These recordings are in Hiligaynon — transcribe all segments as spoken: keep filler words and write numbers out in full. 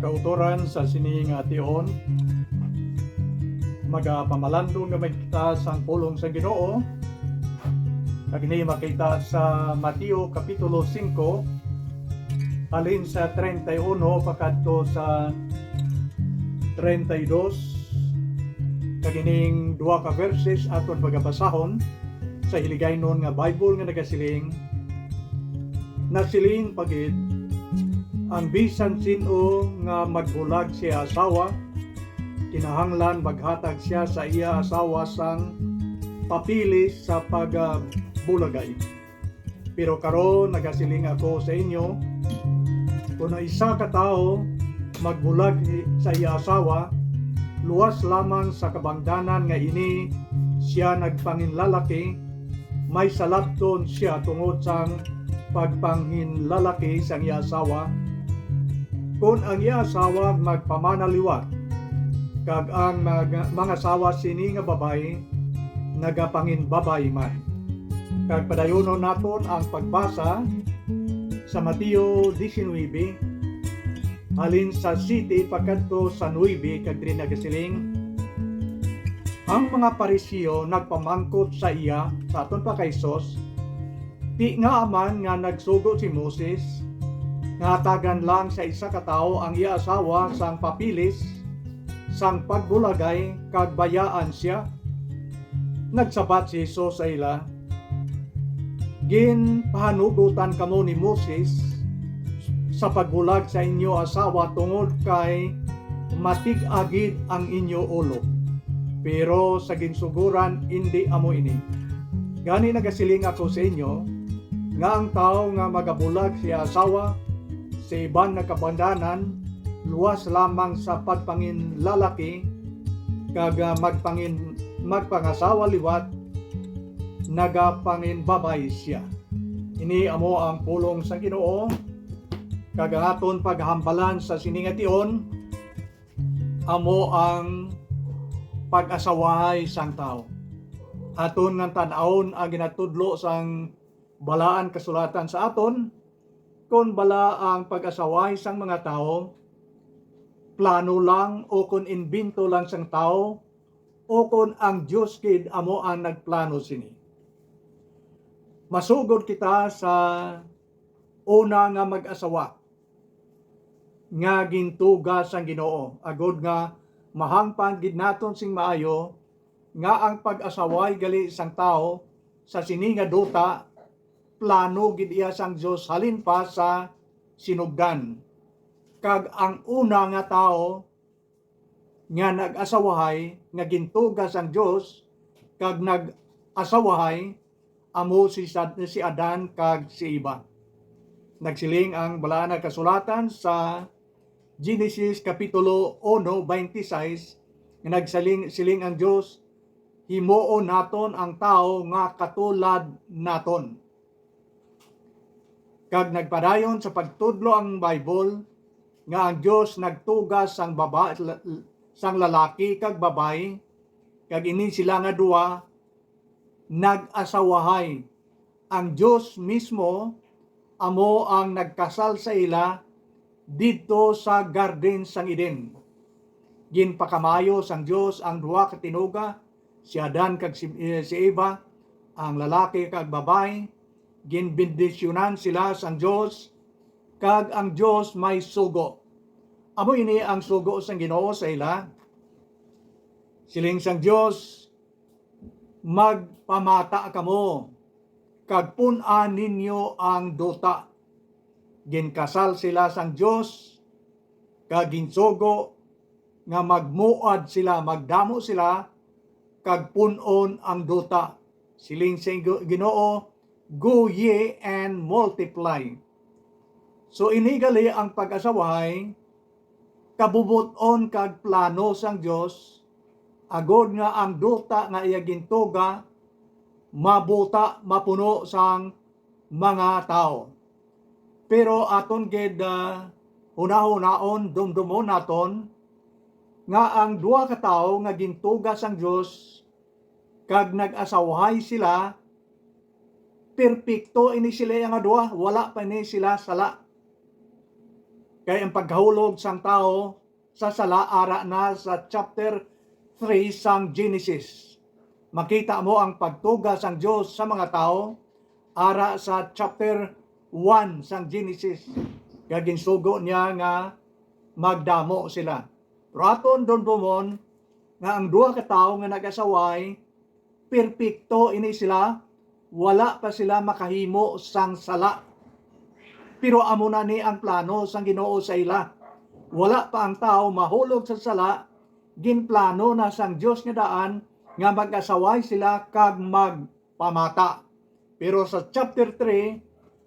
Kautoran sa sini nga tion, magapamalandong gamay kita sang pulong sang Ginoo. Kag ini makita sa Mateo Kapitulo singko, halin sa treinta y uno pakadto sa treinta y dos. Kag ining duha ka verses aton pagabasahon sa Hiligaynon nga Bible nga nagasiling, nasiling pa gid, ang bisan sin-o nga magbulag sa iya asawa, kinahanglan maghatag sia sa iya asawa sang papeles sa pagbulagay. Pero karon nagasiling ako sa inyo, kon ang isa ka tawo magbulag sa iya asawa, luwas lamang sa kabangdanan nga ini sia nagpanginlalaki, may salabton sia tungod sang pagpanginlalaki sang iya asawa. Kon ang iya asawa magpamana liwat, kag ang mag-, mangasawa sini nga babayi nagapanginbabay man. Kag padayonon naton ang pagbasa sa Mateo diecinuebe, halin sa siyete pakadto sa nuebe, kag diri nagasiling, ang mga Pariseo nagpamangkot sa iya, sa aton pa kay Jesus, "Ti ngaa man nga nagsugo si Moses nga hatagan lang sa isa ka tawo ang iya asawa sang papeles sang pagbulagay kag bayaan sia?" Nagsabat si Jesus sa ila, "Ginpahanugotan kamo ni Moses sa pagbulag sa inyo asawa tungod kay matig-a gid ang inyo ulo. Pero sa ginsugoran, indi amo ini. Gani nagasiling ako sa inyo, nga ang tawo nga magabulag sa iya asawa sa iban nga kabangdanan, luwas lamang sa pagpanginlalaki, kag, ah, magpangin-, magpangasawa liwat, nagapanginbabay sia." Ini amo ang pulong sa Ginoo, kag ang aton paghambalan sa sini nga tion amo ang pag-asawahay sang tawo. Aton nga tan-awon ang ginatudlo sang Balaan Kasulatan sa aton, kon bala ang pag-asawahay sang mga tawo plano lang o kon imbento lang sang tawo, o kon ang Dios gid amo ang nagplano sini. Masugod kita sa una nga mag-asawa nga gintuga sang Ginoo, agod nga mahangpan gid naton sing maayo nga ang pag-asawahay gali sang tawo sa sini nga duta, plano gid iya sang Dios halin pa sa sinugdan. Kag ang una nga tawo nga nag-asawahay nga gintuga sang Dios kag nag-asawahay amo si Sad-, si Adan kag si Eva. Nagsiling ang Balaan nga Kasulatan sa Genesis Kapitulo uno, twenty-six, nga nagsiling, siling ang Dios, "Himuon naton ang tawo nga katulad naton." Kag nagpadayon sa pagtudlo ang Bible nga ang Dios nagtuga sang baba-, sang lalaki kag babayi, kag ini sila nga duha nag-asawahay. Ang Dios mismo amo ang nagkasal sa ila didto sa garden sang Eden. Ginpakamaayo sang Dios ang duha ka tinuga, si Adan kag si, eh, si Eva, ang lalaki kag babayi. Ginbendisyonan sila sang Dios, kag ang Dios may sugo. Amo ini ang sugo sang Ginoo sa ila. Siling sang Dios, "Magpamata kamo, kag pun-an ninyo ang duta." Ginkasal sila sang Dios, kag ginsugo nga magmuad sila, magdamo sila, kag pun-on ang duta. Siling sa Ginoo, "Go ye and multiply." So, ini gali ang pag-asawahay, kabubot-on kag plano sang Dios, agod nga ang duta nga iya gintuga mabuta, mapuno sang mga tawo. Pero aton gid, ah, hunahunaon, dumdumon naton nga ang duha ka tawo nga gintuga sang Dios kag nag-asawahay sila, perpekto ini sila nga duha, wala pa ini sila sala. Kay ang pagkahulog sang tawo sa sala ara na sa chapter three sang Genesis. Makita mo ang pagtuga sang Dios sa mga tawo ara sa chapter one sang Genesis, kag ginsugo niya nga magdamo sila. Pero aton dumdumon nga ang duha ka tawo nga nag-asaway, perpekto ini sila, wala pa sila makahimo sang sala. Pero amo na ni ang plano sang Ginoo sa ila. Wala pa ang tawo mahulog sa sala, ginplano na sang Dios nga daan nga mag-asaway sila kag magpamata. Pero sa chapter three,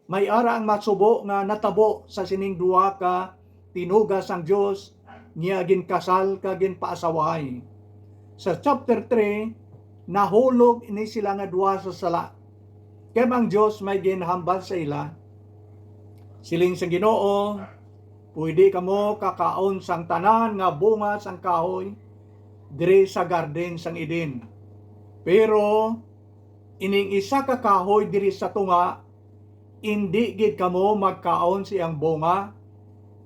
may ara ang masubo nga natabo sa sining duha ka tinuga sang Dios nga ginkasal kag ginpaasawahay. Sa chapter three, nahulog ini sila nga duha sa sala. Kay ang Dios may ginhambal sa ila. Siling sa Ginoo, "Pwede kamo kakaon sang tanan nga bunga sang kahoy diri sa garden sang Eden. Pero ining isa ka kahoy diri sa tunga, indi gid kamo magkaon sa iyang bunga,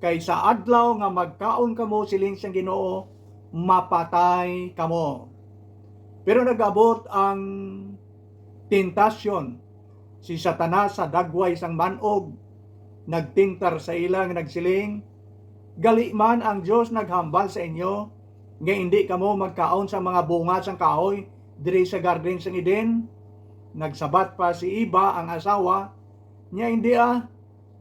kay sa adlaw nga magkaon kamo, siling sang Ginoo, mapatay kamo." Pero nag-abot ang tentasyon, si Satanas sa dagway sang man-og, nagtintar sa ila nga nagsiling, "Gali man ang Dios naghambal sa inyo nga indi kamo magkaon sa mga bunga sang kahoy diri sa garden sang Eden?" Nagsabat pa si Eva, ang asawa niya, "Indi, ah,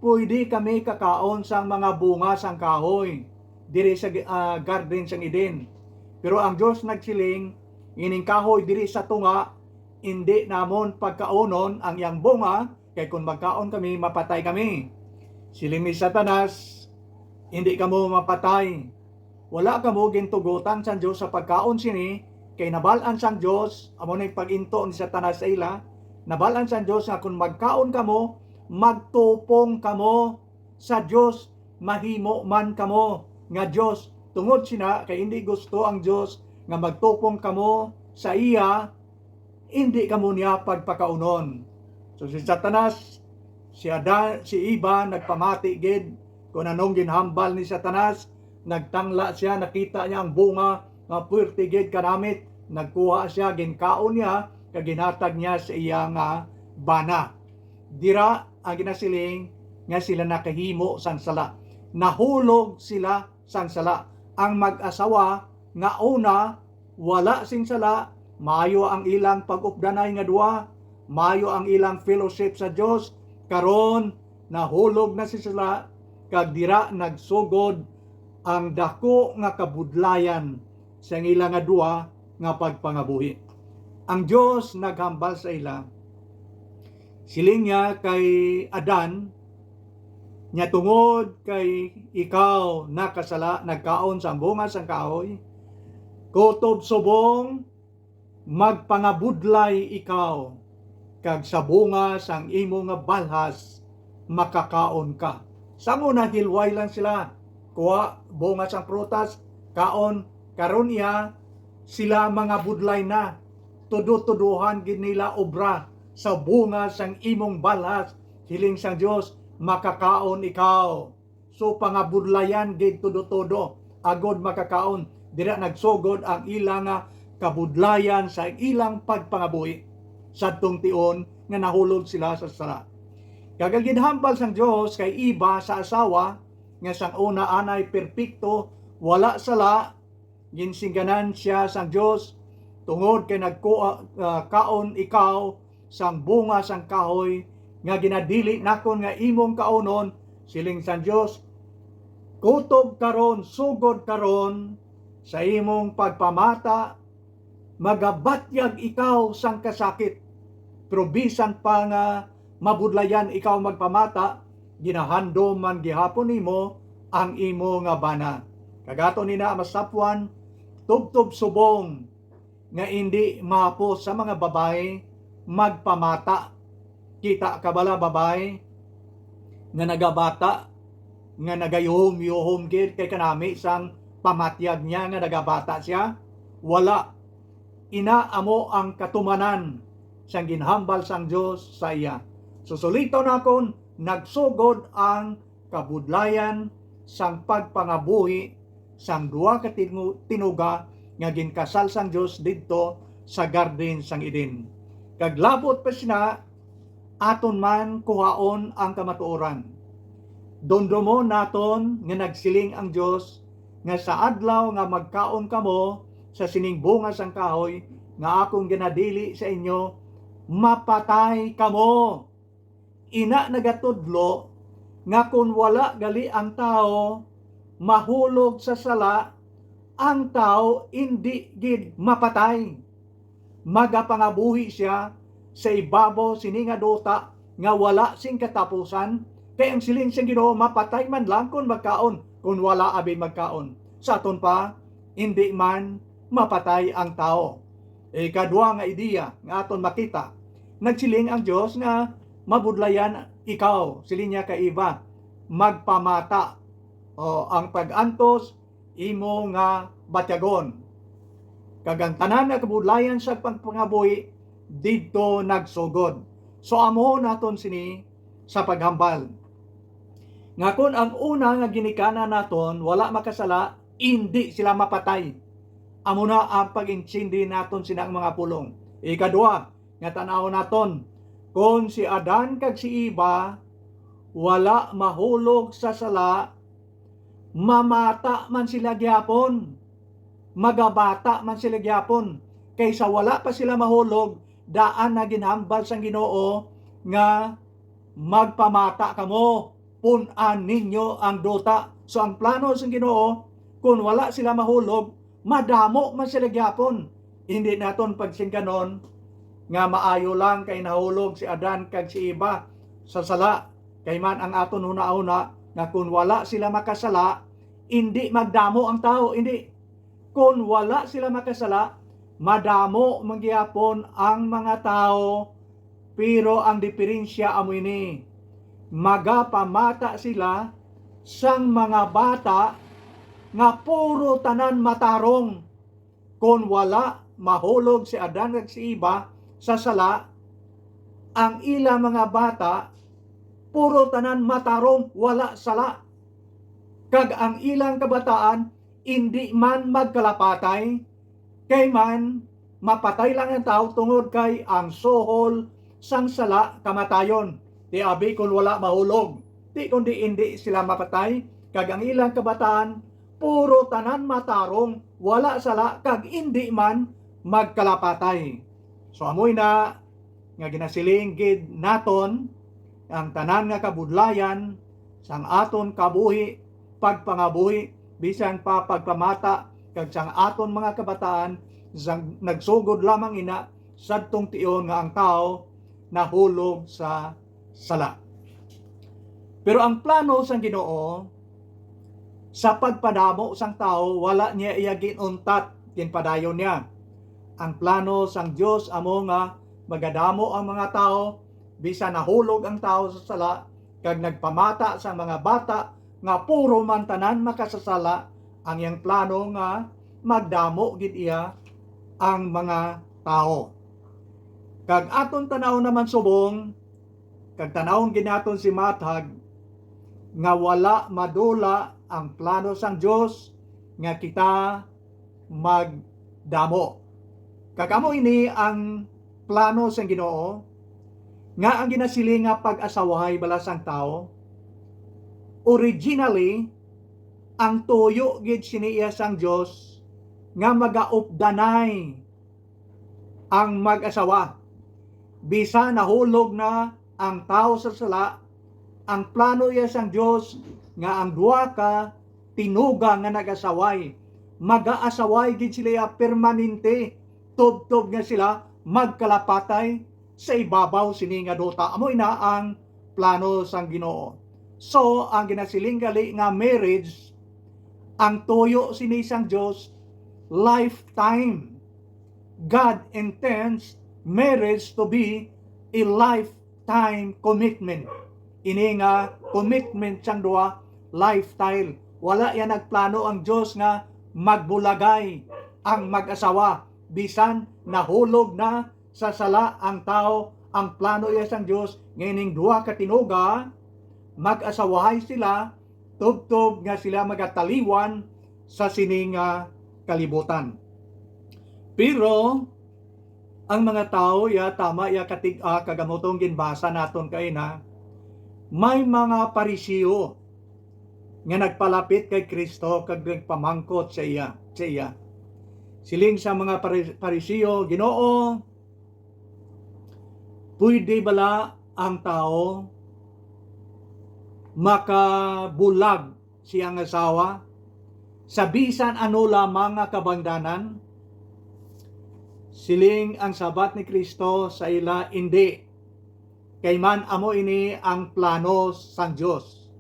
pwede kami kakaon sang mga bunga sang kahoy diri sa, ah, garden sang Eden." Pero ang Dios nagsiling, "Ining kahoy diri sa tunga, indi namon pagkaonon ang iyang bunga, kay kon magkaon kami, mapatay kami." Siling ni Satanas, "Indi kamo mapatay. Wala kamo gintugotan sang Dios sa pagkaon sini, kay nabal-an sang Dios," amo ni pag-into ni Satanas sa ila, "nabal-an sang Dios nga kon magkaon kamo, magtupong kamo sa Dios, mahimo man kamo nga Dios. Tungod sina, kay indi gusto ang Dios nga magtupong kamo sa iya, indi kamo niya pagpakaunon." So si Satanas, si Adan, si Eva nagpamati gid kung anong ginhambal ni Satanas. Nagtangla siya, nakita niya ang bunga nga puwerte gid kanamit, nagkuha siya, ginkaon niya, kag ginhatag niya sa iya nga bana. Dira ang ginasiling nga sila nakahimo sang sala. Nahulog sila sang sala. Ang mag-asawa nga una wala sing sala, maayo ang ilang pag-updanay nga duwa, maayo ang ilang fellowship sa Dios. Karon, nahulog na si sala, kag dira nagsugod ang daku nga kabudlayan sa ila nga duwa nga pagpangabuhi. Ang Dios naghambal sa ila, siling niya kay Adan, niya, "Tungod kay ikaw nakasala, nagkaon sang bunga sang kahoy, kutob subong magpangabudlay ikaw, kag sa bunga sang imo nga balhas makakaon ka." Sa una, hilway lang sila. Kuha bunga sang prutas, kaon. Karon iya, sila mangabudlay na. Tudo-tudohan gid nila obra sa bunga sang imong balhas. Hiling sang Dios, makakaon ikaw. So, pangabudlayan gid tudo-tudo agod makakaon. Dira nagsugod ang ila nga kabudlayan sa ilang pagpangabuhi, sadtong tion nga nahulog sila sa sala. Kag ang ginhambal sang Dios kay Eva sa asawa, nga sang una anay perpekto, wala sala, ginsingganan sia sang Dios, "Tungod kay nagkuha, ah, kaon ikaw sang bunga sang kahoy nga ginadili nakon nga imong kaonon," siling sang Dios, "kutob karon, sugod karon sa imong pagpamata, magabatyag ikaw sang kasakit, pero bisan pa nga mabudlayan ikaw magpamata, ginahandom man gihapon nimo ang imo nga bana." Kag aton ina masapwan, tubtob subong nga indi mahapos sa mga babayi magpamata. Kita ka bala babayi nga nagabata, nga nagayuhom-yuhom gid kay kanami sang pamatyag niya nga nagabata siya? Wala. Ina amo ang katumanan sang ginhambal sang Dios sa iya. Susuliton nakon, nagsugod ang kabudlayan sang pagpangabuhi sang duha ka tinu-, tinuga nga ginkasal sang Dios didto sa garden sang Eden. Kag labot pa sina, aton man kuhaon ang kamatuoran. Dumdumon naton nga nagsiling ang Dios nga sa adlaw nga magkaon kamo sa sining bunga sang kahoy nga akong ginadili sa inyo, mapatay kamo. Ina nagatudlo nga kon wala gali ang tawo mahulog sa sala, ang tawo indi gid mapatay. Magapangabuhi sia sa ibabaw sini nga duta nga wala sing katapusan, kay ang siling sang Ginoo, mapatay man lang kon magkaon, kon wala abi magkaon. Sa aton pa, indi man mapatay ang tawo. Ikadua nga ideya nga aton makita, nagsiling ang Dios nga mabudlayan ikaw, siling niya kay Eva, magpamata, o ang pag-antos imo nga batyagon. Kag ang tanan nga kabudlayan sa pagpangabuhi didto nagsugod. So, amo naton sini sa paghambal nga kon ang una nga ginikanan naton wala makasala, indi sila mapatay. Amo na ang pag-intindi naton sina nga mga pulong. Ikadua nga tan-awon naton, kon si Adan kag si Eva wala mahulog sa sala, mamata man sila gihapon. Magabata man sila gihapon. Kay sa wala pa sila mahulog, daan na ginhambal sang Ginoo nga magpamata kamo, pun-an ninyo ang duta. So, ang plano sang Ginoo, kun wala sila mahulog, madamo man sila gihapon. Hindi naton pagsingganon nga maayo lang kay nahulog si Adan kag si Eva sa sala. Kay man ang aton hunahuna nga kun wala sila makasala, indi magdamo ang tawo, indi. Kun wala sila makasala, madamo man gihapon ang mga tawo, pero ang diferensya amo ini, magapamata sila sang mga bata nga puro tanan matarong. Kon wala mahulog si Adan kag si Eva sa sala, ang ila mga bata puro tanan matarong, wala sala. Kag ang ilang kabataan indi man magkalapatay, kay man mapatay lang ang tawo tungod kay ang suhol sang sala kamatayon. Ti abi kon wala mahulog, ti kundi indi sila mapatay, kag ang ilang kabataan puro tanan matarong, wala sala, kag indi man magkalapatay. So, amoy na nga ginasiling gid naton ang tanan nga kabudlayan sang aton kabuhi, pagpangabuhi, bisan pa pagpamata, kag sang aton mga kabataan, sang nagsugod lamang ina sadtong tion nga ang tawo nahulog sa sala. Pero ang plano sang Ginoo sa pagpadamo sang tawo, wala niya iya gin-untat, ginpadayon niya. Ang plano sang Dios amo nga magadamo ang mga tawo, bisan nahulog ang tawo sa sala, kag nagpamata sang mga bata nga puro man tanan makasasala, ang iyang plano nga magdamo gid iya ang mga tawo. Kag aton tan-awon naman subong, kag tan-awon gid naton si Matag, nga wala madula ang plano sang Dios nga kita magdamo. Kag amo ini ang plano sang Ginoo, nga ang ginasiling nga pag-asawahay bala sang tawo, originally, ang tuyo gid sini iya sang Dios nga magaupdanay ang mag-asawa. Bisan nahulog na ang tawo sa sala, ang plano iya sang Dios nga ang duha ka tinuga nga nag-asaway, mag-aasaway gid sila permanente, tubtob nga sila magkalapatay sa ibabaw sini nga duta. Amo ina ang plano sang Ginoo. So, ang ginasiling gali nga marriage, ang tuyo sini sang Dios, lifetime. God intends marriage to be a lifetime commitment. Ini nga commitment sang duha, lifestyle. Wala yan nagplano ang Dios nga magbulagay ang mag-asawa. Bisan nahulog na sa sala ang tawo, ang plano iya sang Dios nga ining duha ka tinuga, mag-asawahay sila, tubtob nga sila magataliwan sa sini nga kalibutan. Pero ang mga tawo, ya, tama, ya, katig-a, kag amo tong ginbasa naton kaina, may mga Pariseo nga nagpalapit kay Cristo kag nagpamangkot sa iya, sa iya. Siling sa mga Pari-, Pariseo, "Ginoo, pwede bala ang tawo makabulag sa iyang asawa sa bisan ano lamang nga kabangdanan?" Siling ang sabat ni Cristo sa ila, "Indi, kay man amo ini ang plano sang Dios."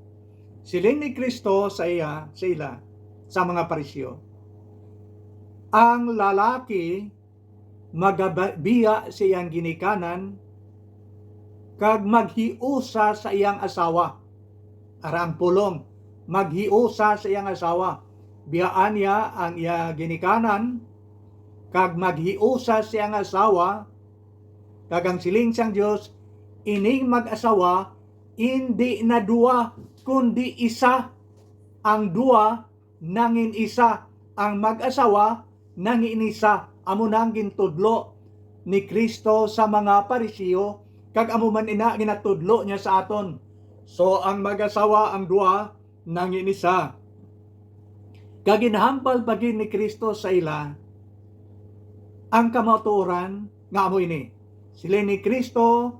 Siling ni Cristo sa iya, sa ila, sa mga Pariseo, "Ang lalaki magabiya sa iyang ginikanan kag maghiusa sa iyang asawa." Ara ang pulong, maghiusa sa iyang asawa. Biyaan niya ang iya ginikanan kag maghiusa sa iyang asawa, kag ang siling sang Dios, ining mag-asawa indi na duha, kundi isa. Ang duha nangin isa, ang mag-asawa nangin isa. Amo na ang gintudlo ni Cristo sa mga Pariseo, kag amo man ina ginatudlo niya sa aton. So, ang mag-asawa, ang duha, nangin isa. Kag ginhambal pa gid ni Cristo sa ila ang kamatuoran nga amo ini. Siling ni Cristo,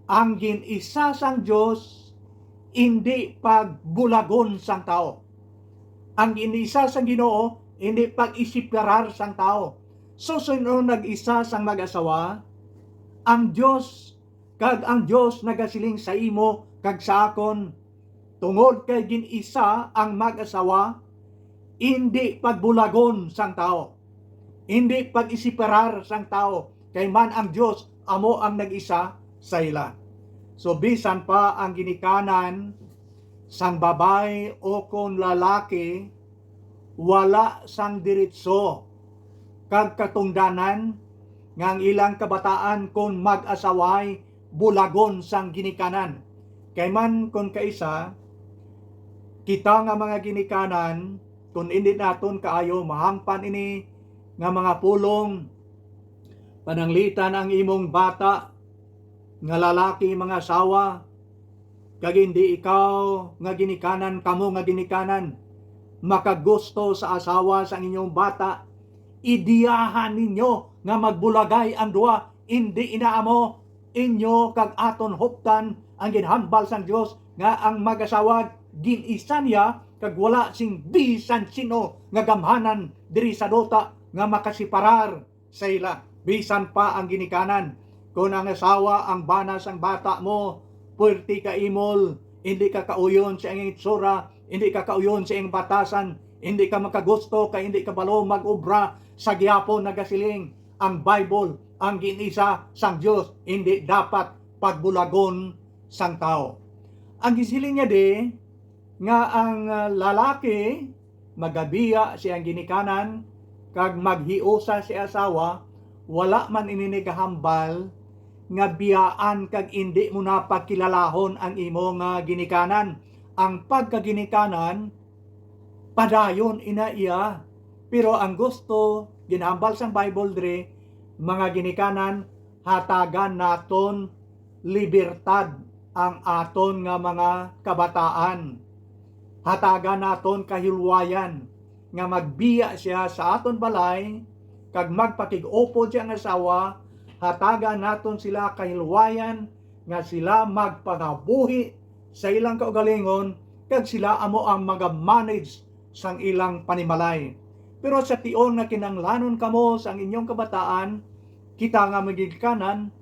ang gin-isa sang Dios indi pagbulagon sang tawo. Ang gin-isa sang Ginoo indi pag-isiparar sang tawo. So, sin-o nag-isa sang mag-asawa? Ang Dios. Kag ang Dios nagasiling sa imo kag sa akon, tungod kay gin-isa ang mag-asawa, indi pagbulagon sang tawo, indi pag-isiparar sang tawo, kay man ang Dios amo ang nag-isa sa ila. So, bisan pa ang ginikanan sang babayi o kon lalaki wala sang diritso kag katungdanan nga ang ilang kabataan kon mag-asaway bulagon sang ginikanan. Kay man kon kaisa, kita nga mga ginikanan, kon indi naton kaayo mahangpan ini nga mga pulong, pananglitan ang imong bata nga lalaki, mga asawa, kag indi ikaw nga ginikanan, kamo nga ginikanan, makagusto sa asawa sang inyong bata, ideyahan ninyo nga magbulagay ang duha. Indi ina amo inyo kag aton huptan ang ginhambal sang Dios nga ang mag-asawa gin-isa niya kag wala sing bisan sino nga gamhanan diri sa duta nga makasiparar sa ila, bisan pa ang ginikanan. Kon ang asawa ang bana sang bata mo, puwerte ka imol, indi ka kauyon sa iyang itsura, indi ka kauyon sa iyang batasan, indi ka makagusto kay indi kabalo mag-obra sa gihapon nagasiling ang Bible, ang gin-isa sang Dios indi dapat pagbulagon sang tawo. Ang gisiling niya di nga ang, ah, lalaki magabiya sa iyang ginikanan kag maghiusa sa asawa, wala man ini nagahambal nga biyaan kag indi mo na pagkilalahon ang imo nga ginikanan. Ang pagkaginikanan, padayon ina iya. Pero ang gusto, ginhambal sang Bible diri, mga ginikanan, hatagan naton libertad ang aton nga mga kabataan. Hatagan naton kahilwayan nga magbiya siya sa aton balay kag magpakig-upod sa iyang asawa. Hatagan naton sila kahilwayan nga sila magpangabuhi sa ilang kaugalingon kag sila amo ang maga-manage sang ilang panimalay. Pero sa tion nga kinahanglanon kamo sang inyong kabataan, kita nga mga ginikanan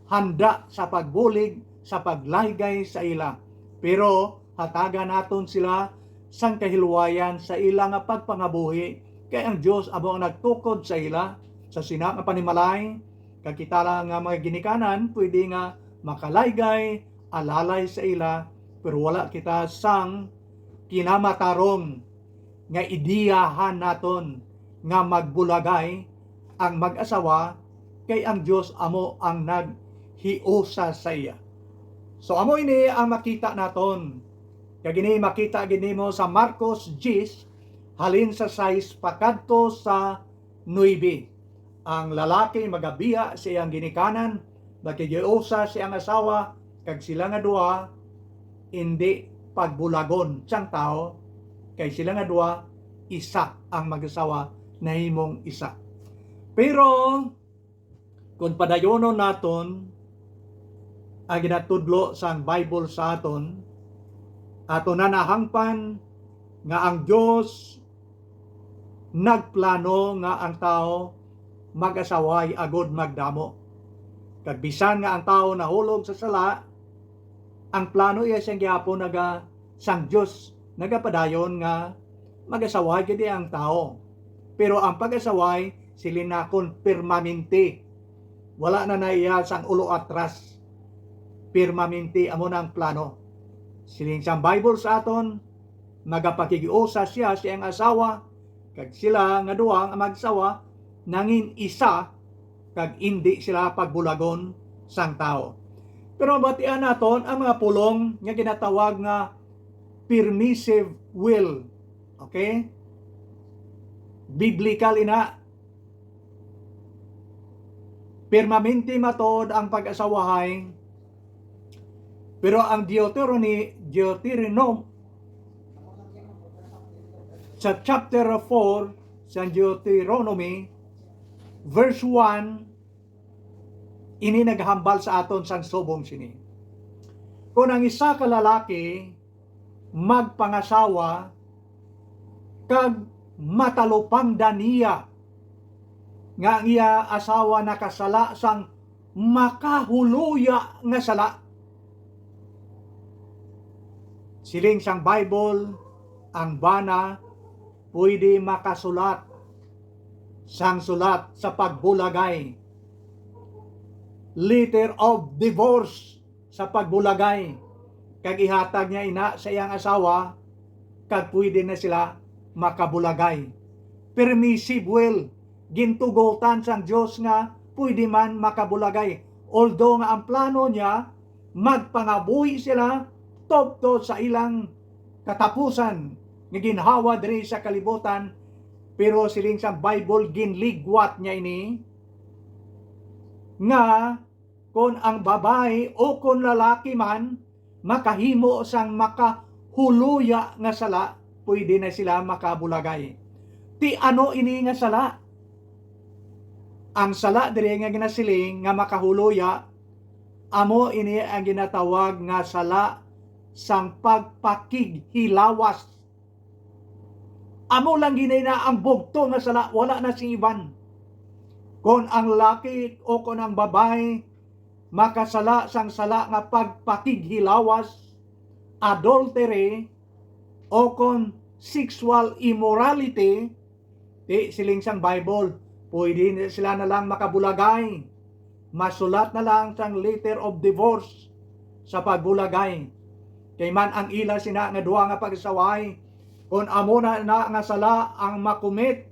handa sa pagbulig, sa paglaygay sa ila. Pero hatagan naton sila sang kahilwayan sa ila nga pagpangabuhi, kay ang Dios amo ang nagtukod sa ila. Sa sina nga panimalay, kag kita lang nga mga ginikanan pwede nga makalaygay, alalay sa ila, pero wala kita sang kinamatarong nga ideyahan naton nga magbulagay ang mag-asawa, kay ang Dios amo ang naghiusa sa iya. So, amo ini ang makita naton Kag ini makita gid nimo sa Marcos diyes, halin sa sais pakadto sa nuebe. Ang lalaki magabiya sa iyang ginikanan, makigiusa sa iyang asawa, kag sila nga duha indi pagbulagon sang tawo, kay sila nga duha isa ang mag-asawa, nahimong isa. Pero kon padayonon naton ang ginatudlo sang Bible sa aton, aton na nahangpan nga ang Dios nagplano nga ang tawo mag-asaway agod magdamo. Kag bisan nga ang tawo nahulog sa sala, ang plano iya siyang gihapon naga sang Dios nagapadayon nga mag-asaway gid ang tawo. Pero ang pag-asaway, siling nakon, permanente. Wala na na iya sang ulo atras. Permanente amo na ang plano. Siling sang Bible sa aton, nagapakig-usa siya sa iyang asawa, kag sila nga duha nga mag-asawa nangin isa, kag indi sila pagbulagon sang tawo. Pero batian naton ang mga pulong nga ginatawag nga permissive will. Okay? Biblical ina. Permanente matuod ang pag-asawahay, pero ang Deuteroni-, Deuteronom-, sa chapter four sa Deuteronomy, verse one, ini naghambal sa aton sang subong sini. Kon ang isa ka lalaki magpangasawa kag matalupangdan niya nga ang iya asawa nakasala sang makahuluya nga sala. Siling sang Bible, ang bana pwede makasulat sang sulat sa pagbulagay, letter of divorce, sa pagbulagay, kag ihatag niya ina sa iyang asawa, kag pwede na sila makabulagay. Permissive will, gintugotan sang Dios nga pwede man makabulagay, although nga ang plano niya magpangabuhi sila tubtob sa ilang katapusan nga ginhawa diri sa kalibutan, pero siling sa Bible, ginligwat niya ini nga kon ang babayi o kon lalaki man makahimo sang makahuluya nga sala, pwede na sila makabulagay. Ti ano ini nga sala? Ang sala diri nga ginasiling nga makahuluya, amo ini ang ginatawag nga sala sang pagpakighilawas. Amo lang gid na ang bugto nga sala, wala na sing iban. Kon ang laki o kon ang babayi makasala sang sala nga pagpakighilawas, adultery, o kon sexual immorality, ti siling sang Bible, pwede na sila na lang makabulagay. Masulat na lang sang letter of divorce sa pagbulagay. Kay man ang ila sina nga duha nga pag-asaway, kon amo na, na nga sala ang makumit,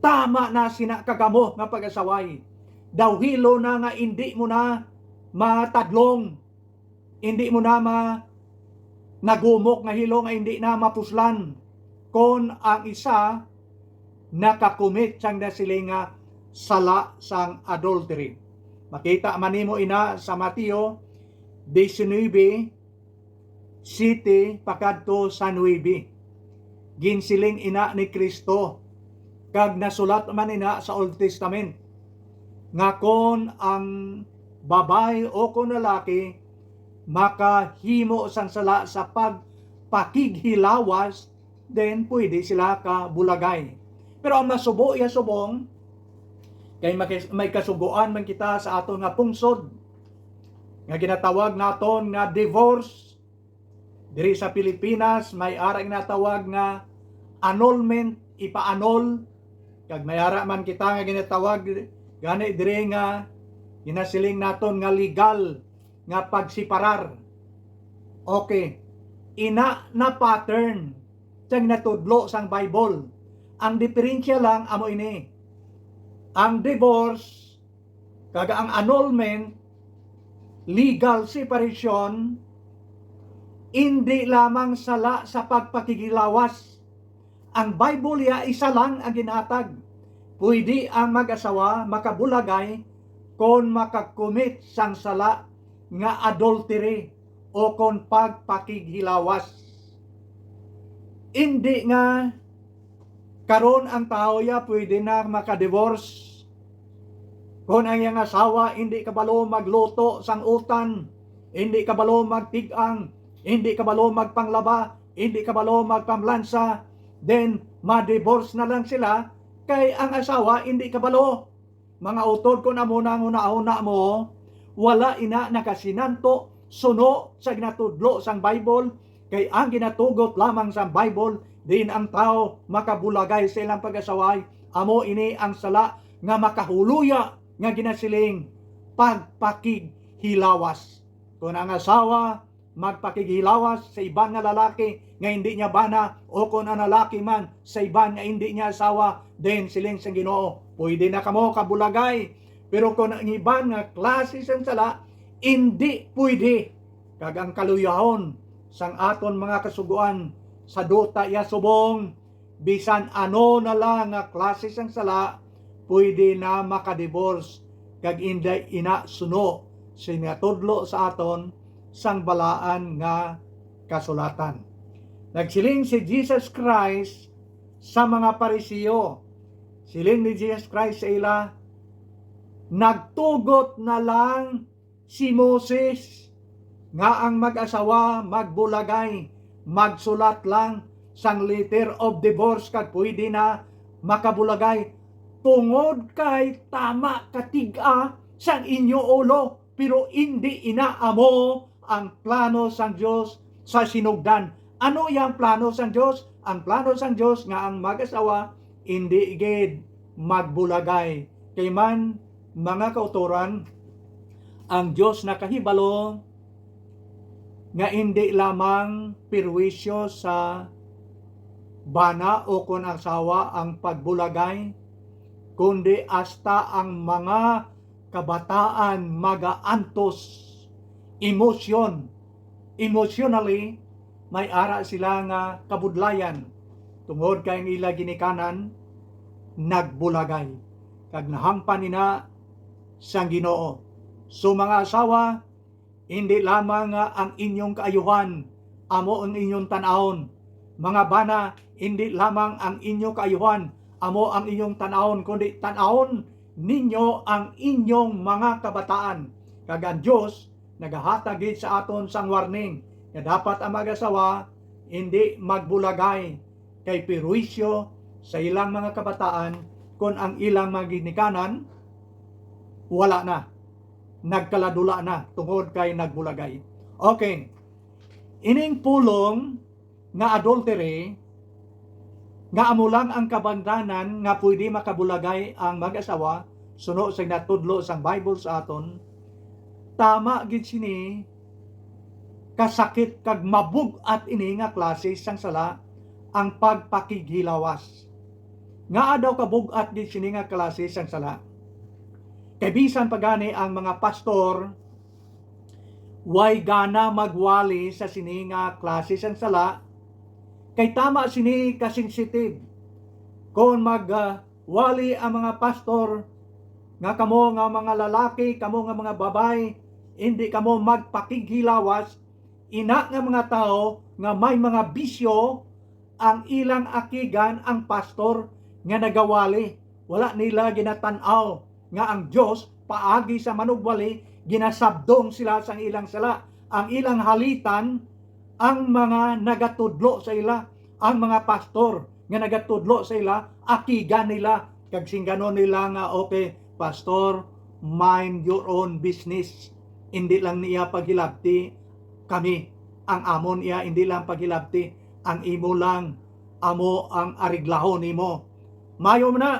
tama na sina kag amo nga pag-asaway. Daw hilo na nga indi mo na matadlong, indi mo na ma-, nagumok nga hilo nga indi na mapuslan kon ang isa nakakumit sang nasiling nga sala sang adultery. Makita man nimo ina sa Mateo diecinuebe, siyete pakadto sa nuebe. Ginsiling ina ni Cristo, kag nasulat man ina sa Old Testament, nga kon ang babayi o kon lalaki makahimo sang sala sa pagpakighilawas, then pwede sila kabulagay. Pero ang masubo iya subong, kay makis-, may kasugoan man kita sa aton nga pungsod, nga ginatawag naton nga divorce. Diri sa Pilipinas, may ara ginatawag nga annulment, ipa-annul. Kag may ara man kita nga ginatawag gani diri nga ginasiling naton nga legal nga pagseparar. Okay. Ina na pattern sa ginatudlo sang Bible. Ang diferensya lang amo ini. Ang divorce kag ang annulment, legal separation, Indi lamang sala sa pagpakighilawas. Ang Bible ya isa lang ang ginhatag. Pwede ang mag-asawa makabulagay kon makakumit sang sala nga adultery o kon pagpakighilawas. Indi nga karon ang tawo ya pwede na makadivorce. Kon ang iyang asawa indi kabalo magluto sang utan, indi kabalo magtig-ang, indi kabalo magpanglaba, indi kabalo magpamlansa, then ma-divorce na lang sila kay ang asawa indi kabalo. Mga utod, kon amo na ang hunahuna mo, wala ina nakasinanto suno sa ginatudlo sang Bible, kay ang ginatugot lamang sang Bible, diin ang tawo makabulagay sa ilang pag-asaway. Amo ini ang sala nga makahuluya nga ginasiling pagpakighilawas. Kon ang asawa magpakighilawas sa iban nga lalaki nga indi niya bana, o kon ang lalaki man sa iban nga indi niya asawa, then siling sang Ginoo, pwede na kamo kabulagay. Pero kon ang iban nga klase sang sala, indi pwede. Kag ang kaluyahon sang aton mga kasugoan sa duta iya subong, bisan ano na lang nga klase sang sala, pwede na makadivorce, kag indi ina suno sa ginatudlo sa aton sang balaan nga kasulatan. Nagsiling si Jesus Christ sa mga Pariseo, siling ni Jesus Christ sa ila, "Nagtugot na lang si Moses nga ang mag-asawa magbulagay, magsulat lang sang letter of divorce kag pwede na makabulagay, tungod kay tama katig-a sang inyo ulo, pero indi ina amo ang plano sang Dios sa sinugdan." Ano yang plano sang Dios? Ang plano sang Dios nga ang mag-asawa indi gid magbulagay. Kay man, mga kautoran, ang Dios nakahibalo nga indi lamang perwisyo sa bana o kon asawa ang pagbulagay, kundi hasta ang mga kabataan magaantos emosyon, emotionally, may ara sila nga kabudlayan, tungod kay ang ila ginikanan nagbulagay, kag nahangpan ina sang Ginoo. So, mga asawa, indi lamang nga ang inyong kaayuhan amo ang inyong tan-awon. Mga bana, indi lamang ang inyo kaayuhan amo ang inyong tan-awon, kundi tan-awon ninyo ang inyong mga kabataan. Kag ang Dios nagahatag gid sa aton sang warning nga dapat ang mag-asawa indi magbulagay, kay perwisyo sa ilang mga kabataan kon ang ilang mga ginikanan wala na, nagkaladula na tungod kay nagbulagay. Okay. Ining pulong nga adultery, nga amo lang ang kabangdanan nga pwede makabulagay ang mag-asawa, suno sa ginatudlo sang Bible sa aton, tama gid sini kasakit kag mabug-at ini nga klase sang sala, ang pagpakighilawas. Ngaa daw kabug-at gid sini nga klase sang sala? Kay bisan pa gani ang mga pastor, way gana magwali sa sini nga klase sang sala, kay tama sini ka-sensitive. Kon mag, ah, wali ang mga pastor, nga kamo nga mga lalaki, kamo nga mga babay, indi kamo magpakighilawas, ina nga mga tawo nga may mga bisyo, ang ilang akigan ang pastor nga nagawali. Wala nila ginatan-aw nga ang Dios paagi sa manugwali ginasabdong sila sang ilang sala. Ang ilang halitan ang mga nagatudlo sa ila, ang mga pastor nga nagatudlo sa ila, akigan nila, kag singganon nila nga, "Okay, pastor, mind your own business. Indi lang niya paghilabti kami. Ang amon iya indi lang paghilabti. Ang imo lang amo ang areglahon nimo." Mayo man na,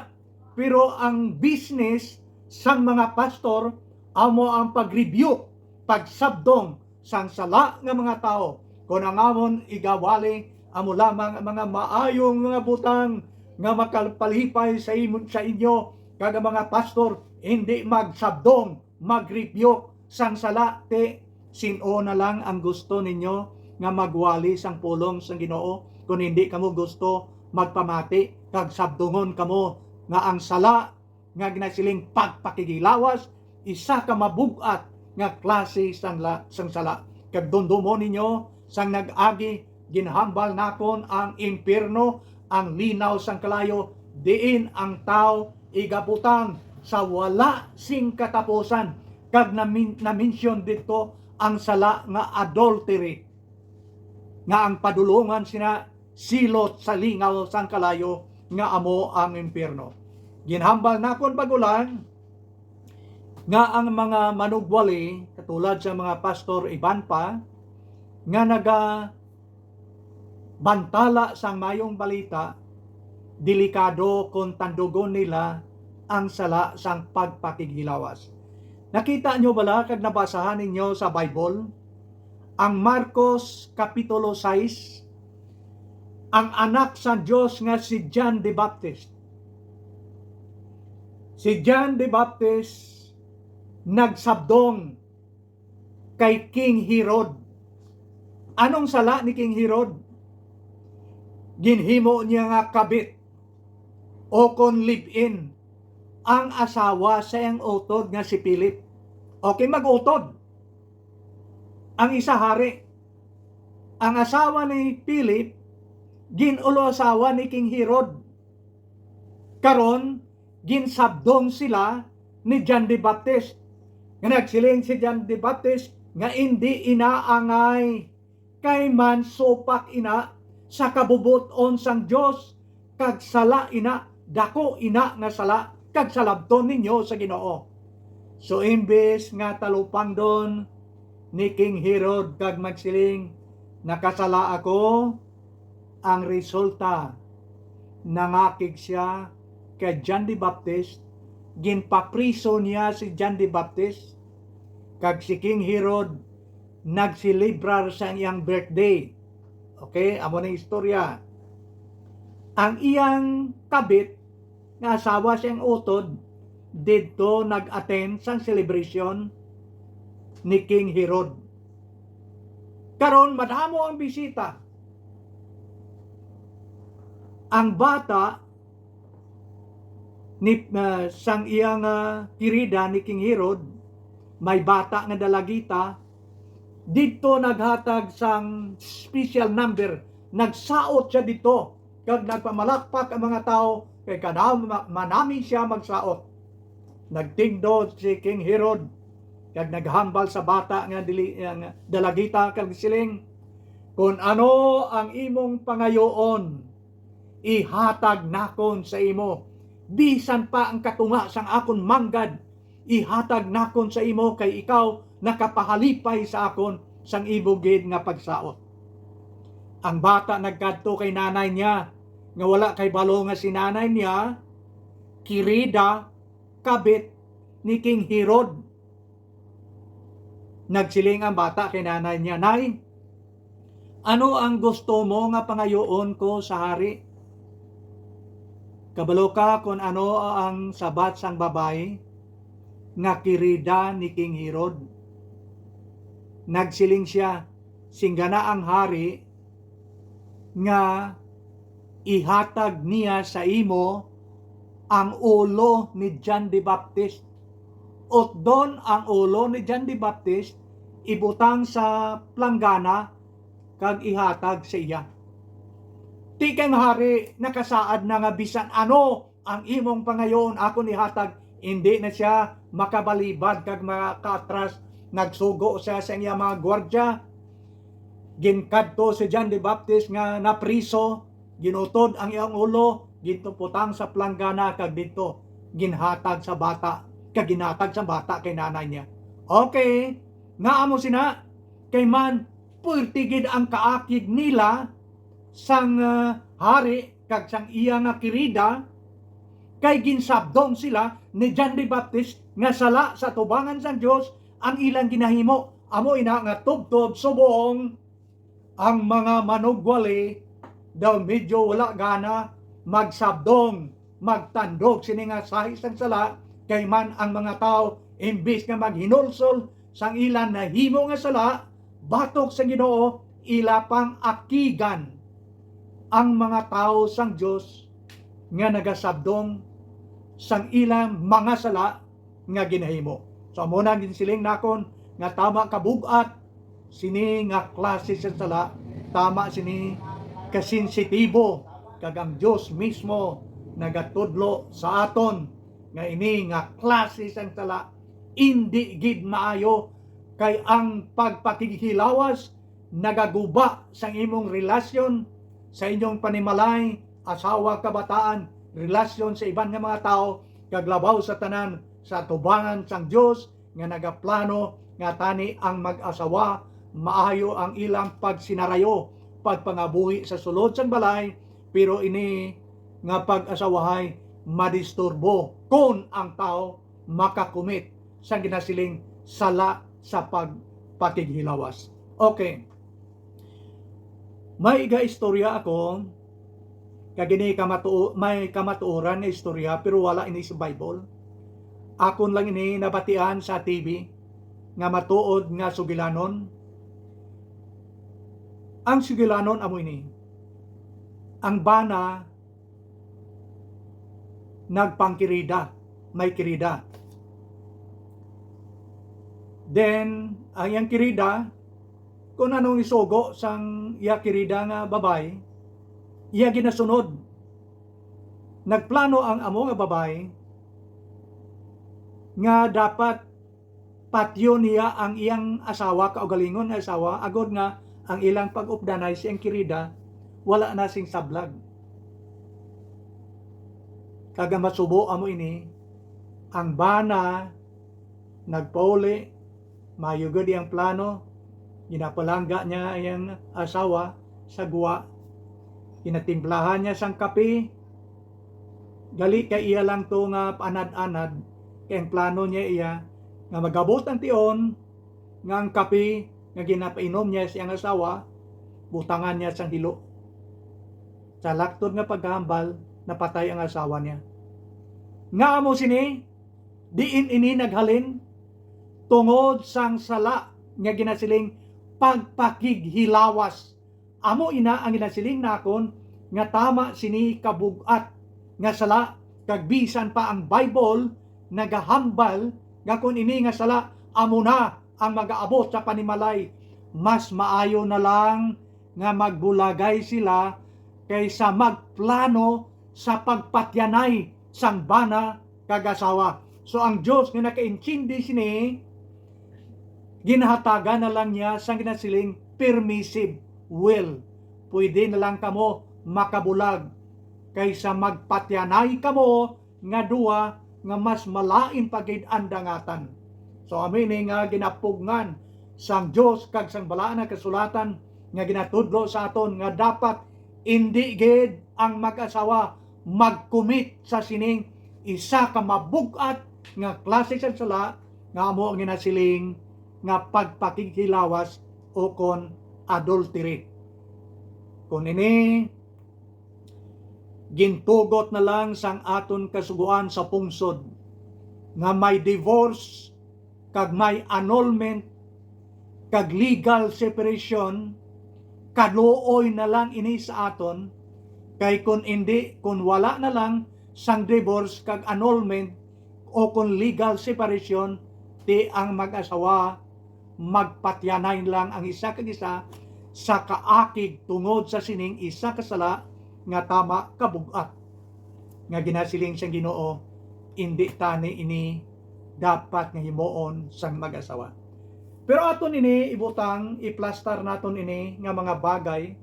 pero ang business sang mga pastor amo ang pag-rebuke, pagsabdong sang sala nga mga tawo. Kon ang amon igawali amo lamang ang mga maayong mga butang nga makapalipay sa imo, sa inyo, kag ang mga pastor indi magsabdong, mag-rebuke sang sala, ti sin-o na lang ang gusto ninyo nga magwali sang pulong sang Ginoo, kon hindi kamo gusto magpamati kag sabdungon kamo nga ang sala nga ginasiling pagpakigilawas, isa ka mabug-at nga klase sang la-, sang sala. Kag dumdumon ninyo, sang nag-agi, ginhambal nakon ang impierno, ang linaw sang kalayo, diin ang tawo igabutang sa wala sing katapusan. Kag namin-, na-mention didto ang sala nga adultery, nga ang padulongan sina silot sa lingaw sang kalayo nga amo ang impierno. Ginhambal nakon bagulang nga ang mga manugwali, katulad sa mga pastor iban pa, nga nagabantala sang mayong balita, delikado kon tandugon nila ang sala sang pagpakigilawas. Nakita nyo bala kag nabasahan ninyo sa Bible ang Marcos Kapitulo sais, ang anak sa Dios nga si John the Baptist. Si John the Baptist nagsabdong kay King Herod. Anong sala ni King Herod? Ginhimo niya nga kabit o kon live-in ang asawa sa iyang utod nga si Philip. Okay, mag-utod ang isa hari. Ang asawa ni Philip, gin-ulo asawa ni King Herod. Karon, ginsabdong sila ni John the Baptist. Nga nagsiling si John the Baptist nga indi ina angay, kay man supak ina sa kabubot-on sang Dios, kag sala ina, dako ina nga sala, kag salabton ninyo sa Ginoo. So, imbes nga talupangdon ni King Herod kag magsiling, "Nakasala ako," ang resulta, nangakig sia kay John the Baptist, ginpapriso niya si John the Baptist, kag si King Herod nagselebrar sa iyang birthday. Okay, amo na istorya. Ang iyang kabit nga asawa sa iyang utod didto nag-attend sang celebration ni King Herod. Karon, madamo ang bisita. Ang bata ni, ah, sang iyang, ah, kirida ni King Herod, may bata nga dalagita, didto naghatag sang special number, nagsaot siya didto, kag nagpamalakpak ang mga tawo, kay kada ma-, manami siya magsaot. Nagtindog si King Herod, kag naghambal sa bata nga dili, nga dalagita, kag siling, "Kon ano ang imong pangayoon, ihatag nakon sa imo, bisan pa ang katunga sang akon manggad, ihatag nakon sa imo, kay ikaw nakapahalipay sa akon sang imo gid nga pagsaot." Ang bata nagkadto kay nanay niya, nga wala kay balo nga si nanay niya kirida, kabit ni King Herod. Nagsiling ang bata kay nanay niya, "Nay, ano ang gusto mo nga pangayoon ko sa hari? Kabalo ka kon ano ang sabat sang babayi nga kirida ni King Herod?" Nagsiling sia, "Singgana ang hari nga ihatag niya sa imo ang ulo ni John the Baptist. Utdon ang ulo ni John the Baptist, ibutang sa planggana, kag ihatag sa iya." Ti kay ang hari nakasaad na nga bisan ano ang imong pangayoon akon ihatag, indi na sia makabalibad kag makaatras. Nagsugo sia sa iya mga gwardya. Ginkadto si John the Baptist nga napriso, ginutod ang iyang ulo, gintumputang sa planggana, kag didto ginhatag sa bata, kag ginhatag sa bata kay nanay niya. Okay, nga amo sina, kay man, puwerte gid ang kaakig nila sang, ah, hari kag sang iya nga kirida, kay ginsabdong sila ni John the Baptist nga sala sa atubangan sang Dios ang ilang ginahimo. Amo ina nga tubtob subong ang mga manugwali daw medyo wala gana magsabdong, magtandog sini nga sahi sang sala, kay man ang mga tawo, imbis nga maghinulsol sang ila nahimo nga sala batok sa Ginoo, ila pang akigan ang mga tawo sang Dios nga nagasabdong sang ilang mga sala nga ginahimo. So, amo na ang ginsiling nakon nga tama ka bug-at sini nga klase sa sala, tama sini ka sensitibo, kag ang Dios mismo nagatudlo sa aton nga ini nga klase sang sala indi gid maayo, kay ang pagpakighilawas nagaguba sang imong relasyon sa inyong panimalay, asawa, kabataan, relasyon sa iban nga mga tawo, kag labaw sa tanan sa atubangan sang Dios nga nagaplano nga tani ang mag-asawa maayo ang ilang pagsinarayo, pagpangabuhi sa sulod sang balay, pero ini nga pag-asawahay madisturbo kon ang tawo makakumit sang ginasiling sala sa pagpakighilawas. Okay. May iga istorya ako, kag ini kamatuo-, may kamatuoran nga istorya, pero wala ini sa Bible. Akon lang ini nabatian sa T V nga matuod nga sugilanon. Ang sugilanon amo ini. Ang bana nagpangkirida, may kirida. Then, ang iyang kirida, kung anong isugo sang iya kirida nga babay, iya ginasunod. Nagplano ang amo nga babay nga dapat patyon niya ang iyang asawa, kaugalingon nga asawa, agod nga ang ilang pag-updanay siyang kirida wala na sing sablag. Kag ang masubo amo ini, ang bana nagpauli, maayo gid iyang plano, ginapalangga niya iyang asawa sa gwa, ginatimplahan niya sang kape, gali kay iya lang to nga paanad-anad, kay ang plano niya iya nga magabot ang tion nga ang kape nga ginapainom niya sa iyang asawa, butangan niya sang hilo. Sa laktod nga paghambal, napatay ang asawa niya. Nga amo sini, diin ini naghalin? Tungod sang sala nga ginasiling pagpakighilawas. Amo ina ang ginasiling nakon nga tama sini kabug-at nga sala, kag bisan pa ang Bible nagahambal nga kon ini nga sala amo na ang magaabot sa panimalay, mas maayo na lang nga magbulagay sila kaysa magplano sa pagpatyanay sang bana kag asawa. So, ang Dios nga nakaintindi sini, ginhatagan na lang niya sang ginasiling permissive will. Pwede na lang kamo makabulag kaysa magpatyanay kamo nga duwa nga mas malain pa gid ang dangatan. So, amo ini nga ginapugngan sang Dios kag sang Balaan nga Kasulatan nga ginatudlo sa aton nga dapat indi gid ang mag-asawa mag-commit sa sining isa ka mabug-at nga klase sang sala nga amo ang ginasiling nga pagpakighilawas o kon adultery. Kon ini gintugot na lang sang aton Kasugoan sa pungsod nga may divorce kag may annulment kag legal separation, kaluoy na lang ini sa aton, kay kun indi, kun wala na lang sang divorce kag annulment o kun legal separation, ti ang mag-asawa magpatyanay lang ang isa kag isa sa kaakig tungod sa sining isa ka sala nga tama kabug-at nga ginasiling sang Ginoo, indi tani ini dapat nga himuon sang mag-asawa. Pero aton ini ibutang, iplastar naton ini nga mga bagay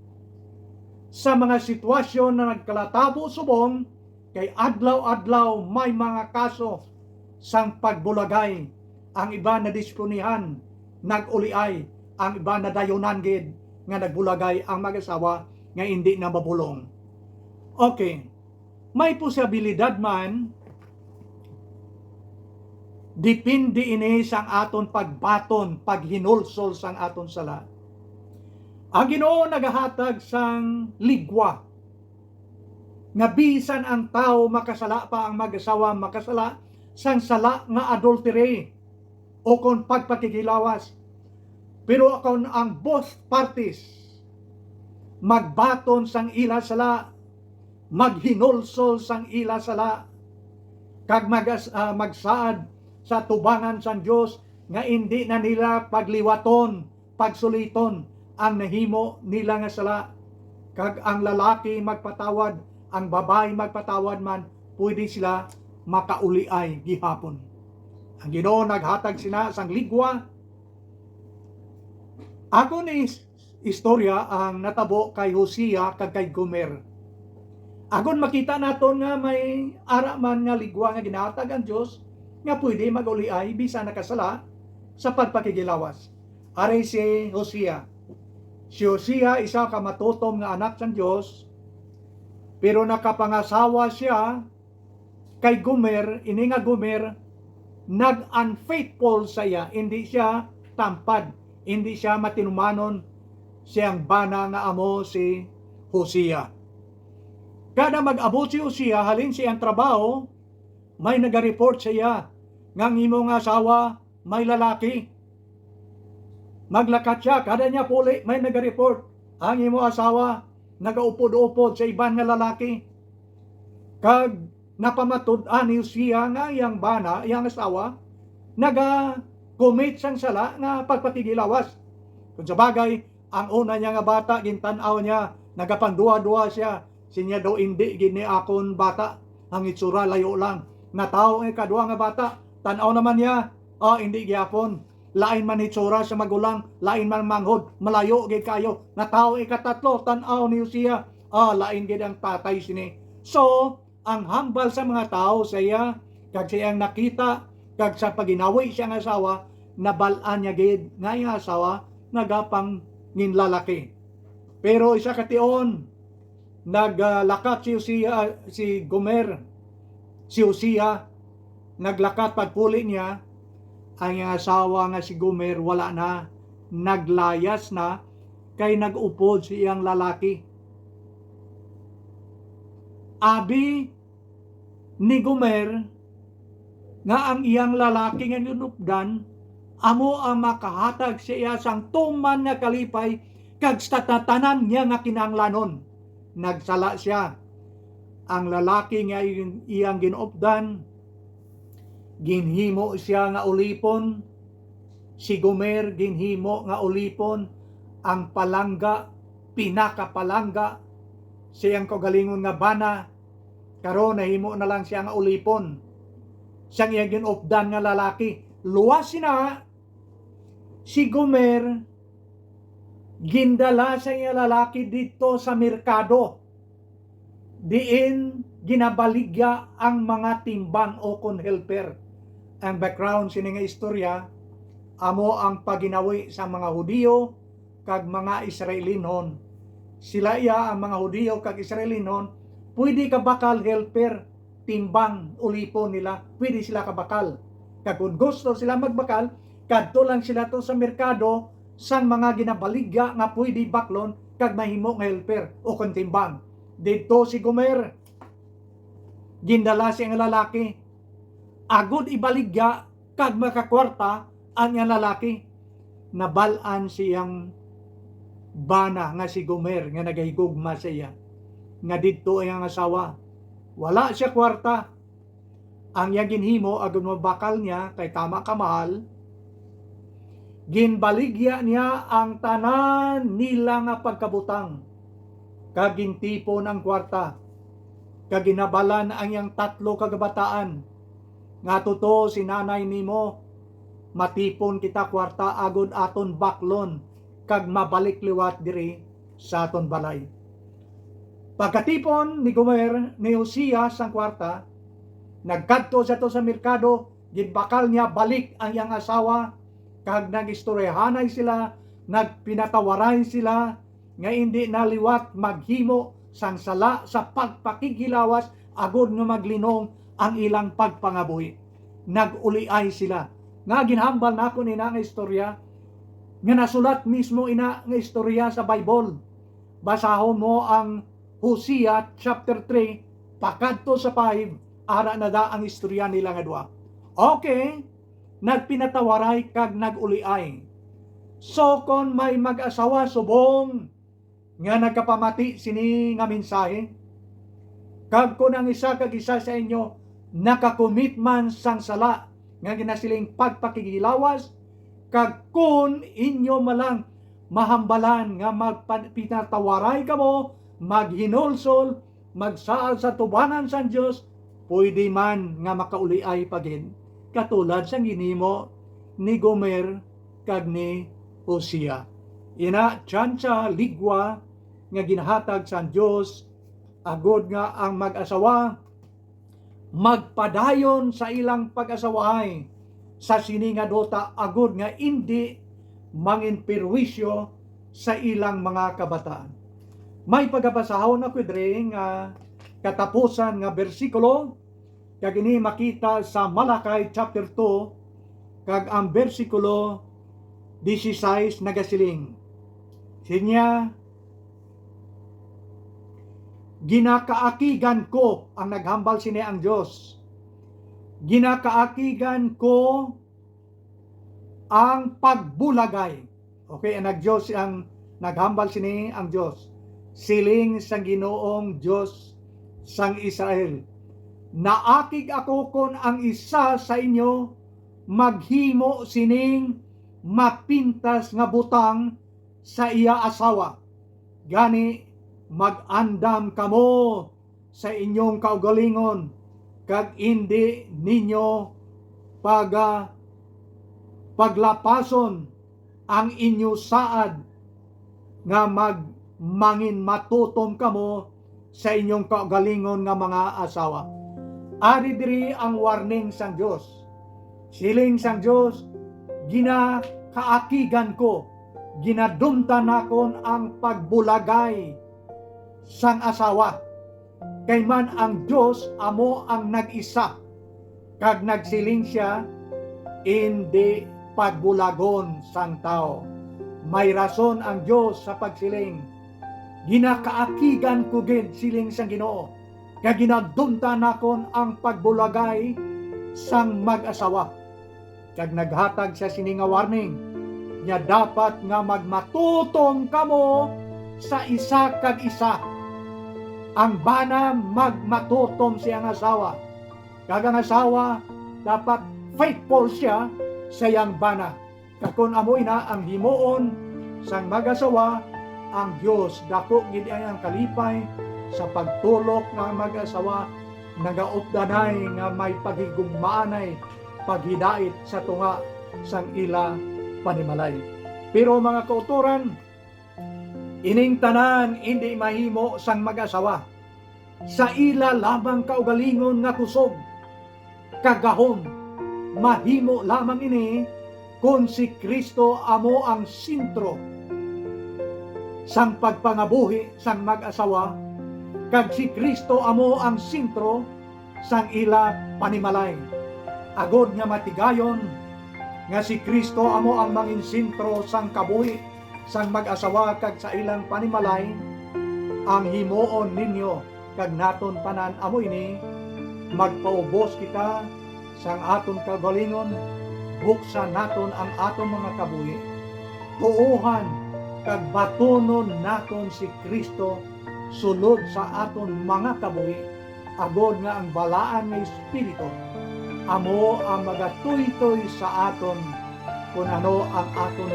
sa mga sitwasyon na nagkalatabo subong kay adlaw-adlaw may mga kaso sang pagbulagay, ang iban nadispunihan, nag-uliay, ang iban nadayunan gid nga nagbulagay ang mag-asawa nga indi na mabulong. Okay, may posibilidad man, depende ini sang aton pagbaton, paghinulsol sang aton sala. Ang Ginoo nagahatag sang ligwa nga bisan ang tawo makasala pa, ang mag-asawa makasala sang sala nga adultery o kon pagpakighilawas. Pero kon ang both parties magbaton sang ila sala, maghinulsol sang ila sala, kag magas-, ah, magsaad sa tubangan sang Dios nga indi na nila pagliwaton, pagsuliton ang nahimo nila nga sala, kag ang lalaki magpatawad, ang babayi magpatawad man, pwede sila makauliay gihapon. Ang Ginoo naghatag sina sang ligwa. Ako ni is-, istorya ang natabo kay Hosea kag kay Gomer. Agon makita naton nga may ara man nga ligwa nga ginahatag ang Dios nga pwede mag-uliay bisan nakasala sa pagpakighilawas. Ari si Hosea. Si Hosea isa ka matutom nga anak sang Dios, pero nakapangasawa siya kay Gomer, ini nga Gomer nag-unfaithful sa iya, indi siya tampad, indi siya matinumanon siyang bana nga amo si Hosea. Kada mag-abot si Hosea halin sa iyang trabaho, may naga-report sa iya nga ang imo nga asawa may lalaki. Maglakat siya, kada niya puli, may naga-report, ang imo asawa nagaupod-upod sa iban nga lalaki. Kag napamatud-an ni Hosea nga iyang bana, iyang asawa, naga-commit sang sala nga pagpakighilawas. Kung sa bagay, ang una niya nga bata, gintan-aw niya, nagapangduha-duha siya. Siya daw, "Indi gid ni akon bata, ang itsura layo lang." Natawo ang ikadua nga bata, tan-aw naman niya, "Ah, indi gyapon. Lain man itsura sa magulang, lain man manghod, malayo gid kayo." Natawo ang ikatatlo, tan-aw ni Hosea, "Ah, lain gid ang tatay sini." So, ang hambal sa mga tawo sa iya, kag sa iyang nakita, kag sa paginawi sa iyang asawa, nabal-an niya gid nga iyang asawa nagapanginlalaki. Pero isa ka tion, naglakat si Hosea, si Gomer, si Hosea, naglakat pagpuli niya, ang iyang asawa nga si Gomer wala na, naglayas na, kay nag-upod si iyang lalaki. Abi ni Gomer nga ang iyang lalaki nga ginupdan amo ang makahatag sa iya sang tuman nga kalipay kag sa tatanan niya nga kinahanglanon. Nagsala sia. Ang lalaki nga iyang, iyang ginupdan, ginhimo sia nga ulipon. Si Gomer ginhimo nga ulipon, ang palangga, pinakapalangga sa iyang kaugalingon nga bana. Karon nahimo na lang siya nga ulipon sang iyang ginupdan nga lalaki. Luwas sina, si Gomer gindala sa iya lalaki didto sa merkado, diin ginabaligya ang mga timbang o kon helper. Ang background sini nga istorya, amo ang paginawi sa mga Hudiyo kag mga Israelinhon. Sila iya, ang mga Hudiyo kag Israelinhon, pwede kabakal helper, timbang, ulipon nila, pwede sila kabakal. Kag kon gusto sila magbakal, kadto lang sila to sa merkado sang mga ginabaligya nga pwede baklon kag mahimo nga helper o kon timbang. Didto si Gomer, gindala sa iyang lalaki, agod ibaligya kag makakwarta ang iyang lalaki. Nabal-an siyang bana nga si Gomer nga nagahigugma sa iya, nga didto ang iyang asawa. Wala siya kwarta. Ang iya ginhimo, agod mabakal niya, kay tama ka mahal, ginbaligya niya ang tanan nila nga pagkabutang, kag gintipon ang kwarta, kag ginabalan ang iyang tatlo ka kabataan, nga, "Tuto si nanay nimo, matipon kita kwarta agod aton baklon kag mabalik liwat diri sa aton balay." Pagkatipon ni Gomer ni Hosea sang kwarta, nagkadto siya to sa merkado, ginbakal niya balik ang iyang asawa, kag nag-istoryahanay sila, nagpinatawaray sila, nga indi na liwat maghimo sang sala sa pagpakighilawas agod nga maglinong ang ilang pagpangabuhi. Nag-uliay sila. Nga ginhambal nako ni ina nga istorya, nga nasulat mismo ina nga istorya sa Bible. Basahon mo ang Hosea chapter three, pakadto sa five, ara na da ang istorya nila nga duha. Okay, nagpinatawaray kag nag-uliay. So, kon may mag-asawa subong nga nagapamati sini nga mensahe? Kag kon ang isa kag isa sa inyo nakakumit man sang sala nga ginasiling pagpakighilawas, kag kon inyo man lang mahambalan nga magpa-, pinatawaray kamo, maghinulsol, magsaad sa tubanan sang Dios, pwede man nga makauliay pa gid, katulad sang ginhimo ni Gomer kag ni Hosea. Ina, tsansa ligwa nga ginhatag sang Dios, agod nga ang mag-asawa magpadayon sa ilang pag-asawahay sa sini nga duta, agod nga indi mangin perwisyo sa ilang mga kabataan. May pagabasahon ako diri nga katapusan nga bersikulo, kag ini makita sa Malachi chapter two, kag ang bersikulo dieciséis nagasiling, sinya, "Ginakaakigan ko," ang naghambal sini ang Dios, "ginakaakigan ko ang pagbulagay." Okay, ang nag-Dios ang naghambal sini ang Dios. Siling sang Ginoong Dios sang Israel, "Naakig ako kon ang isa sa inyo maghimo sining mapintas nga butang sa iya asawa. Gani, mag-andam kamo sa inyong kaugalingon, kag indi ninyo paga-, paglapason ang inyo saad nga mag-, mangin matutom kamo sa inyong kaugalingon nga mga asawa." Ari diri ang warning sang Dios. Siling sang Dios, "Ginakaakigan ko, ginadumtan nakon ang pagbulagay sang asawa." Kay man ang Dios amo ang nag-isa, kag nagsiling sia, "Indi pagbulagon sang tawo." May rason ang Dios sa pagsiling, "Ginakaakigan ko gid," siling sang Ginoo, "kag ginadumtan nakon ang pagbulagay sang mag-asawa." Kag naghatag sia sini nga warning, nga dapat nga magmatutom kamo sa isa kag isa. Ang bana magmatutom sa iyang asawa, kag ang asawa dapat faithful siya sa iyang bana. Kag kon amo ina ang himuon sang mag-asawa, ang Dios dako gid ang iyang kalipay sa pagtulok nga ang mag-asawa nagaupdanay nga may paghigugmaanay paghidait sa tunga sang ila panimalay. Pero, mga kautoran, ining tanan indi mahimo sang mag-asawa sa ila lamang kaugalingon nga kusog kag gahom. Mahimo lamang ini kon si Cristo amo ang sentro sang pagpangabuhi sang mag-asawa, kag si Cristo amo ang sentro sang ila panimalay. Agod nga matigayon nga si Cristo amo ang manginsentro sang kabuhi sang mag-asawa kag sa ilang panimalay, ang himuon ninyo kag naton tanan amo ini: magpaubos kita sang aton kaugalingon, buksan naton ang aton mga kabuhi, tuohan kag batunon naton si Cristo sulod sa aton mga kabuhi, agod nga ang Balaan nga Espiritu amo ang magatuytoy sa aton kon ano ang aton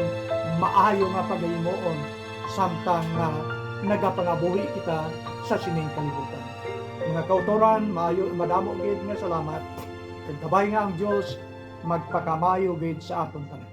maayo nga pagahimuon, samtang nga nagapangabuhi kita sa sining kalibutan. Mga kautoran, maayo, madamo gid nga salamat. Kag kabay nga ang Dios magpakamaayo gid sa aton tanan.